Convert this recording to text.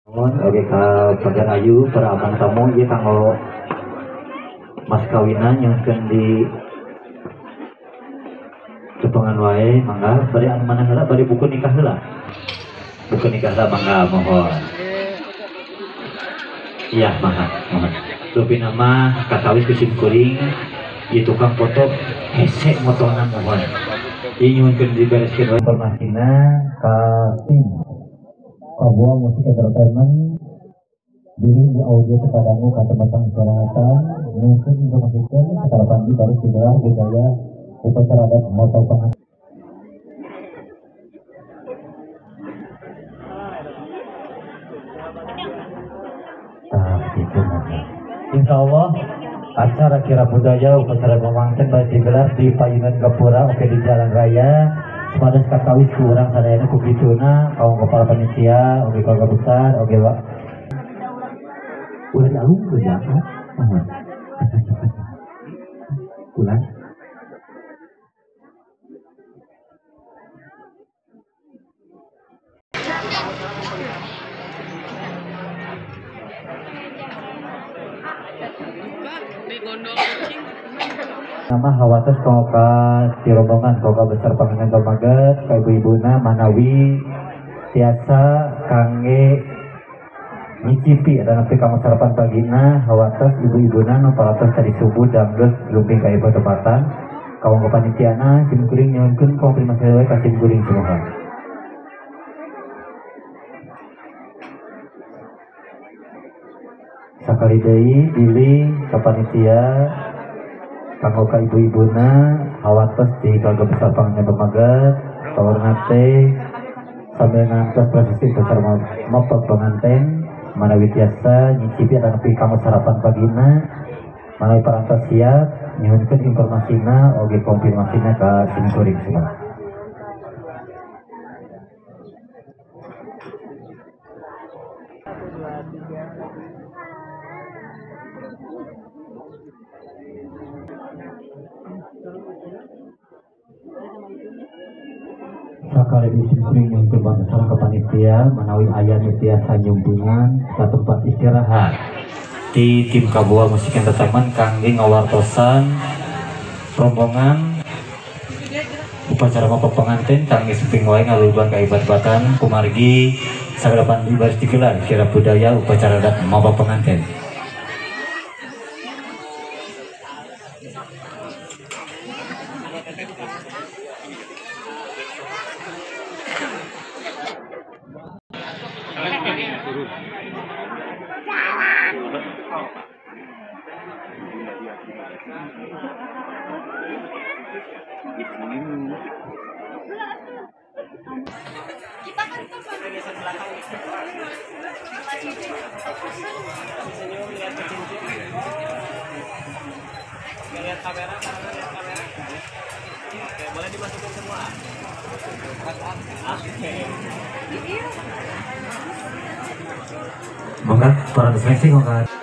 Oke ka Pagar Ayu para abang tamu ieu kanggo mas kawinan nyungkeun di cepengan wae mangga bari anu mana heula bari buku nikah heula. Buku nikah heula mangga mohon. Iya mangga mohon. Leuwih nama katawis ku sim kuring ieu tukang foto hese motona mohon. Ieu nyuhunkeun dibereskeun wae informasina ka tim Kabua Musik Entertainment diri di audio kepadamu kata batang istirahatan mungkin informasikan secara pandi baris digelar budaya upacara adat moto pengantin. Nah, gitu. Insya Allah acara kira budaya upacara pengantin baris digelar di Payungan Gapura oke di Jalan Raya Sepados kakawis ku urang sadayana ku kituna kaum kepala panitia oge keluarga besar oge Pak. Ulah dialungkeun ya. Mohon. Ulah. Nama hawates ka di rombongan keluarga besar panganten Pamaget ka ibu-ibuna manawi tiasa kangge nyicipi dan nepi ka sarapan pagina hawates ibu-ibuna nu paratos tadi subuh dangdus lumping ka ibu tempatan kaum kepanitiana sim kuring nyuhunkeun konfirmasi wae ka sim kuring sumuhun. Sakali deui bilih ka panitia kanggo ka ibu-ibuna hawates di keluarga besar panganten Pamaget saurna teh sambil ngantos prosesi upacara mopok pengantin manawi tiasa nyicipi atau nepi kanggo sarapan pagina manawi parantos siap nyuhunkeun informasina oge konfirmasina ka sim kuring semua. Sakali disimkuring nyuhunkeun bantosan ka panitia manawi aya nu tiasa nyumpingan ka tempat istirahat di tim Kabua Musik Entertainment kangge ngawartosan rombongan upacara mapok pengantin kangge sumping wae ngaluluban ka ibat-ibatan kumargi sagala pandi baris digelar kira budaya upacara adat mapok pengantin. Lihat kamera, lihat kamera. Oke, boleh dimasukin semua. Oke. Monggo para seleksi monggo.